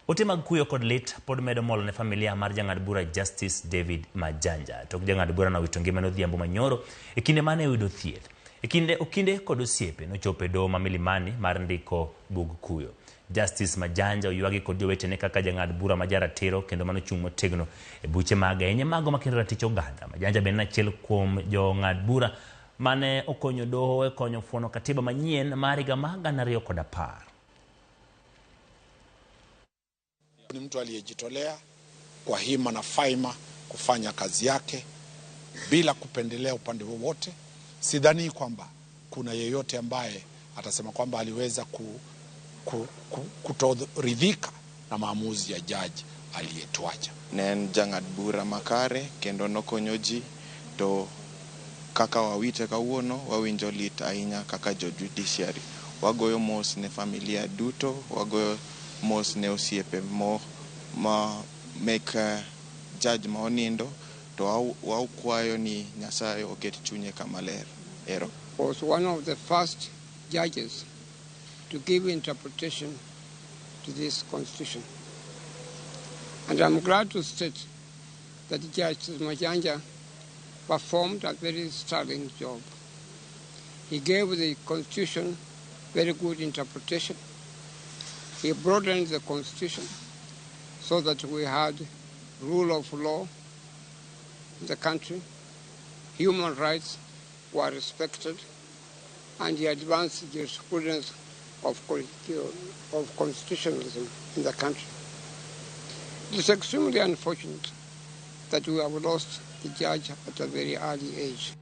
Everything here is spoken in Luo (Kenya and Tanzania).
Ote mag kuyo kod lit pod medo molo ne familia mar jang'ad bura Justice David Majanja. Tok jang'ad bura nowito ngimane odhiambo manyoro e kinde mane oyudo thieth. E kinde okinde kod osiepe nochopo e doho ma Milimani mar ndiko bug kuyo. Justice Majanja oywagi kod jowetene kaka jang'ad bura ma jaratiro kendo manochung' motegno e buche mag ahinya mago makendo ratich oganda. Majanja bende en achiel kuom jong'ad bura mane okonyo doho e konyo fuono katiba manyien mar higa mar 2010. Ni mtu aliyejitolea kwa hima na faima kufanya kazi yake bila kupendelea upande wowote. Sidhani kwamba kuna yeyote ambaye atasema kwamba aliweza kutoridhika na maamuzi ya jaji aliyetuacha. Ne en jang'ad bura makare kendo nokonyo ji to kaka wawite kawuono wawinjo lit ahinya kaka jo judiciary. Wagoyo mos ne familia duto, wagoyo mos ne osiepe mo ma mek judge ma onindo to wakwayo ni Nyasaye oket chunye kama ler. Ero. Was one of the first judges to give interpretation to this constitution. And I'm glad to state that Justice Majanja performed a very sterling job. He gave the constitution very good interpretation. He broadened the constitution so that we had rule of law in the country, human rights were respected, and he advanced jurisprudence of constitutionalism in the country. It is extremely unfortunate that we have lost the judge at a very early age.